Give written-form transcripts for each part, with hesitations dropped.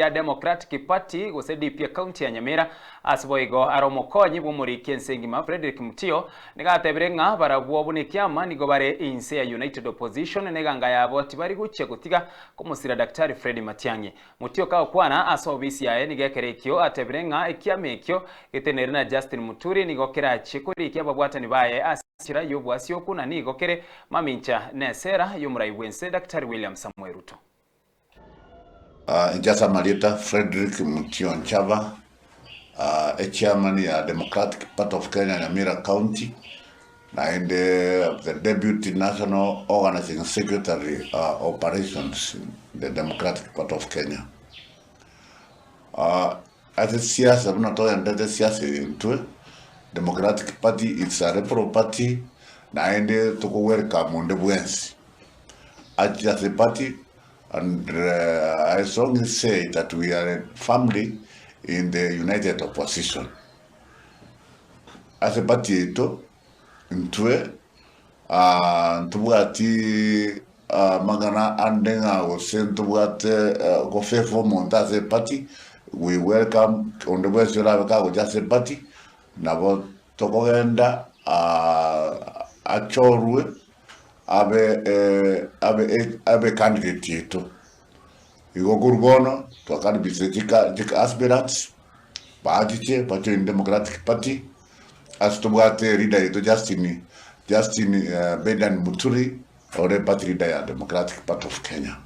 kia Democratic Party gose DP ekaunti ya Nyamira ase boigo are omokonyi bw'omoriki ense engima Frederick Mutio nigo atebire ng'a barabwo buna ekiama nigo bare inse ya United Opposition na eganga yabo tibari gochia gotiga komosira Daktari Fred Matiang'i. Mutio kagokwana ase obisi yaye nigo ekero ekio atebire ng'a ekiama ekio getenenire na Justin Muturi nigo kerachie korikia ababwatani baye ase enchera y'obwasioku na nigo kere mamincha nesera y'omorai bw'ense Daktari William Samoei Ruto. Inche ase amarieta Fredrick Mutio Nchaba, echairman ya Democratic Party of Kenya Nyamira County, naende the deputy national organizing secretary operations in the Democratic Party of Kenya. Ase siasa buna togenderete siasa eye intwe, Democratic Party it's a rebel party, naende toko welcome onde bwensi ache ase party and I strongly say that we are a family in the united opposition. Ase party yaito intwe ntobwati amang'ana ande ng'a gose ntobwate gofavor omonto ase eparty, we welcome onde bwensi orabe kagocha ase eparty, nabo tokogenda achorwe abe abe abe candidate yaito. Igo korwa bono twakaribisire chika chika aspirants, bachiche bajoin Democratic Party. Ase tobwate leader yaito Justin Justin Bedan Muturi ore party leader ya Democratic Party of Kenya.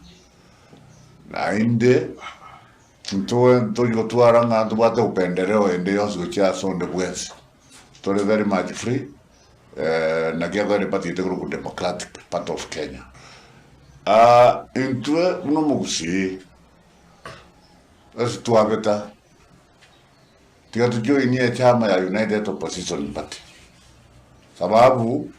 Naende intwe ntori gotwara ng'a ntobwate upendeleo ende yonsi gochia ase onde bwensi. Tore very much free naki ekogera eparty yaito ekorokwa Democratic Party of Kenya. Intwe buna omogusii ase twabeta. Tiga tojoinie echama ya United Opposition Party sababu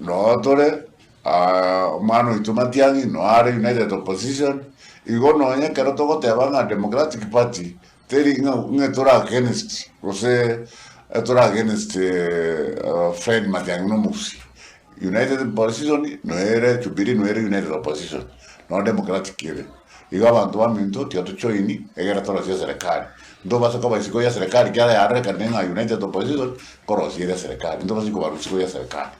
noo tore omwana oito Matiang'i noo are United Opposition, igo nonye ekero togoteba ng'a Democratic Party teri ng'a ng'a tore against gose tore against Fred Matiang'i na omogusii. United Opposition noere Jubilee noere United Opposition noo Democratic ere. Igo abanto baminto tiga tojoini egere torosie eserekari. Ntobase koba isiko ya eserekari ekiagera yarorekanire ng'a United Opposition nkorosia ere eserekari, ntobase kobarwa isiko ya eserekari.